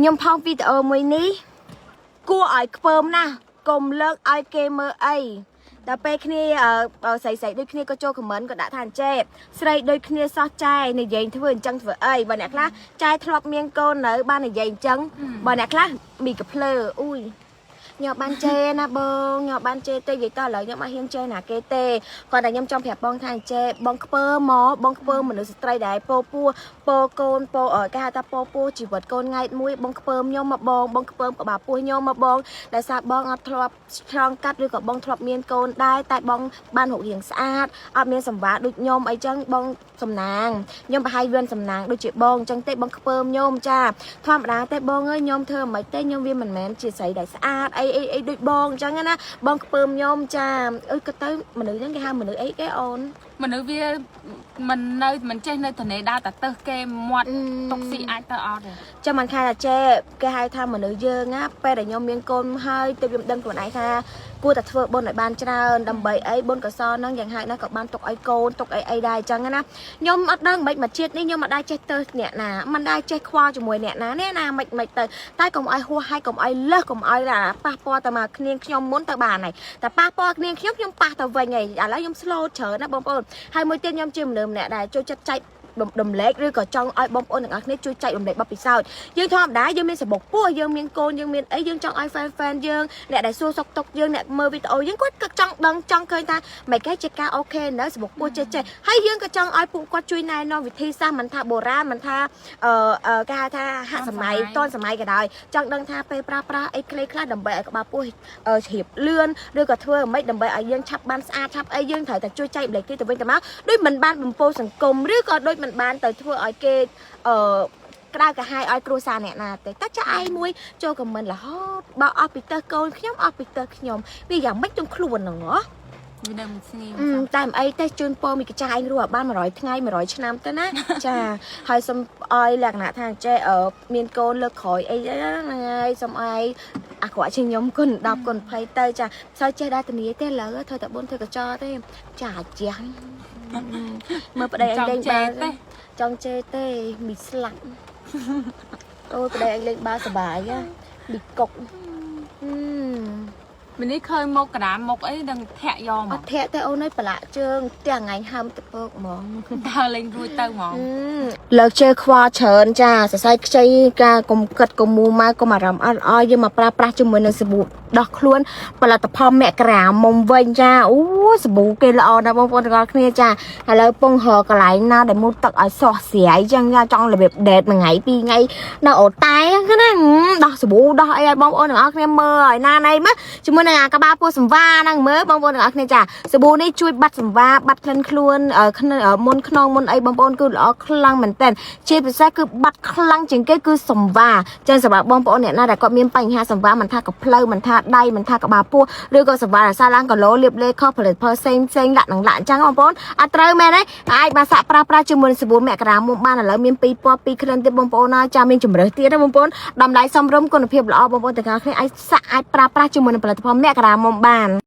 ខ្ញុំផុសវីដេអូមួយនេះគួរឲ្យខ្ពើមណាស់កុំលើកឲ្យគេមើលអីដល់ពេលគ្នាស្រីស្រីដូចគ្នាក៏ចូល comment ក៏ដាក់ថាអញ្ចេះស្រីដូចគ្នាសោះចែនិយាយធ្វើអញ្ចឹងធ្វើអីបើអ្នកខ្លះចែធ្លាប់មានកូននៅបាននិយាយអញ្ចឹងបើអ្នកខ្លះមីកភ្លើអ៊ុយ ញ៉ាំបានជេណាបងញ៉ាំបានជេទេនិយាយតឥឡូវខ្ញុំអត់ហ៊ានជេណាគេទេគាត់តែខ្ញុំចង់ប្រាប់បងថាអញ្ចេបងខ្ពើមកបងខ្ពើមនុស្សស្ត្រីដែលពោពោះពោកូនពោគេហៅថាពោពោះជីវិតកូនង៉ែតមួយបងខ្ពើមខ្ញុំមកបងបងខ្ពើមក្បាលពោះខ្ញុំមកបងដែលសារបងអត់ធ្លាប់ឆ្លងកាត់ឬក៏បងធ្លាប់មានកូនដែរតែបងបានរូបរាងស្អាតអត់មានសម្វាដូចខ្ញុំអីចឹងបងសំណាងខ្ញុំប្រហែលវានសំណាងដូចជាបងអញ្ចឹងទេបងខ្ពើមខ្ញុំចាធម្មតាទេបងអើយខ្ញុំធ្វើមិនទេខ្ញុំវាមិនមែនជាស្រីដែលស្អាតអីអីអីដូចបងអញ្ចឹងណាបងខ្ពើមខ្ញុំចាអើយក៏ទៅមនុស្សហ្នឹងគេហៅមនុស្សអីគេអូន មនុស្សវាមិននៅមិនចេះនៅធនេដើរតែទៅគេមាត់តុកស៊ីអាចទៅអត់ទេ ចាំមិនខែថាចេគេហៅថាមនុស្សយើងណាពេលដែលខ្ញុំមានកូនហើយទើបខ្ញុំដឹងខ្លួនឯងថាគួរតែធ្វើបុណ្យឲ្យបានច្រើនដើម្បីអីបុណ្យកុសលហ្នឹងយ៉ាងហោចណាស់ក៏បានទុកឲ្យកូនទុកអីអីដែរអញ្ចឹងណាខ្ញុំអត់ដឹងមិនមកជាតិនេះខ្ញុំអត់ដែរចេះទៅអ្នកណាមិនដែរចេះខ្វល់ជាមួយអ្នកណាអ្នកណាមិនមិនទៅតែកុំឲ្យហួសហេតុកុំឲ្យលើសកុំឲ្យថាប៉ះពាល់ទៅមកគ្នាខ្ញុំមុនទៅបានហើយតែប៉ះពាល់គ្នាខ្ញុំខ្ញុំប៉ះទៅវិញហើយឥឡូវខ្ញុំ slow ច្រើនណាបងប្អូនហើយមួយទៀតខ្ញុំជាមនុស្សម្នាក់ដែរចូលចិត្តចែកដំលែកឬក៏ចង់ឲ្យបងប្អូនទាំងអស់គ្នាជួយចែករំលែកបទពិសោធន៍យើងធម្មតាយើងមានសបុកពោះយើងមានកូនយើងមានអីយើងចង់ឲ្យ fan fan យើងអ្នកដែលសួរសុខទុក្ខយើងអ្នកមើលវីដេអូយើងគាត់ក៏ចង់ដឹងចង់ឃើញថាមិនគេជាការ OK នៅសបុកពោះចេះចេះហើយយើងក៏ចង់ឲ្យពួកគាត់ជួយណែនាំវិធីសាស្ត្រមិនថាបុរាណមិនថាអឺគេហៅថាហាក់សម័យតនសម័យក៏ដោយចង់ដឹងថាពេលប្រើប្រាស់អីខ្លីខ្លះដើម្បីឲ្យក្បាលពោះជ្រាបលឿនឬក៏ធ្វើអ្ម៉េចដើម្បីឲ្យយើងឆាប់បានស្អាតឆាប់អីយើងត្រូវតែជួយចែកម្លែកគេទៅវិញទៅមកដូចមិនបានបំពោសង្គមឬក៏ដូចមិនបានទៅធ្វើឲ្យគេអឺក្តៅកាហាយឲ្យគ្រួសារអ្នកណាទេតែចាឯងមួយចូល comment រហូតបើអស់ពីទៅកូនខ្ញុំអស់ពីទៅខ្ញុំវាយ៉ាងម៉េចទាំងខ្លួនហ្នឹងហ៎ វានៅមិនស្ងៀម តែមិនអីទេជូនពរមីកចាឯងរស់ឲ្យបាន100ថ្ងៃ100ឆ្នាំទៅណា ចាហើយសូមឲ្យលក្ខណៈថាចេះអឺមានកូនលើកក្រោយអីហ្នឹងហើយសូមឲ្យអាក្រក់ជាងខ្ញុំគុណ10គុណ20ទៅចាសូវចេះដែរធានាទេឥឡូវធ្វើតែបុនធ្វើកញ្ចក់ទេចាជះមើលប្តីឯងលេងបាល់ ទេ ចង់ជេរទេមីស្លាប់អូយប្តីឯងលេងបាល់សប្បាយហ៎មីកុកអឺ មីនេះឃើញមុខកដាមុខអីនឹងធាក់យកមក អត់ធាក់ទេអូនអើយប្រឡាក់ជើងទាំងថ្ងៃហើមទៅពកហ្មង ដើរលេងរួចទៅហ្មង លើកជើខ្វល់ច្រើនចាសរសៃខ្ចីការកុំគិតកុំមូម៉ៅកុំអារម្មណ៍អត់អោយយើងមកប្រើប្រាស់ជាមួយនឹងសាប៊ូដោះខ្លួនផលិតផលមករាមុំវិញចាអូសាប៊ូគេល្អណាស់បងប្អូនទាំងអស់គ្នាចាឥឡូវពងរកន្លែងណាដែលមូលទឹកឲ្យសោះស្រាយចឹងចាចង់របៀបដេតមួយថ្ងៃពីរថ្ងៃនៅអូតែហ្នឹងណាដោះសាប៊ូដោះអីឲ្យបងប្អូនទាំងអស់គ្នាមើលឲ្យណាណៃមើលជាមួយនឹងអាក្បាលពោះសម្វាហ្នឹងមើលបងប្អូនទាំងអស់គ្នាចាសាប៊ូនេះជួយបាត់សម្វាបាត់ក្លិនខ្លួនមុនខ្នងមុនអីបងប្អូនគឺល្អខ្លាំងមែនតើជាពិសេសគឺបាត់ខ្លាំងជាងគេគឺសម្វាចឹងសម្រាប់បងប្អូនអ្នកណាដែលគាត់មានបញ្ហាសម្វាមិនថាកផ្លូវមិនថាដៃមិនថាក្បាលពោះឬក៏សម្វារសារឡើងគីឡូលៀបលេខុសផលិតផលផ្សេងផ្សេងលាក់នឹងលាក់អញ្ចឹងបងប្អូនអត់ត្រូវមែនទេអាចបាសាក់ប្រើប្រាស់ជាមួយនឹងសាប៊ូមករាមុំបានឥឡូវមាន2ពណ៌2ក្លិនទៀតបងប្អូនណាចាំមានជំរើសទៀតណាបងប្អូនតម្លៃសមរម្យគុណភាពល្អបងប្អូនទាំងអស់គ្នាអាចសាក់អាចប្រើប្រាស់ជាមួយនឹងផលិតផលមករាមុំបាន។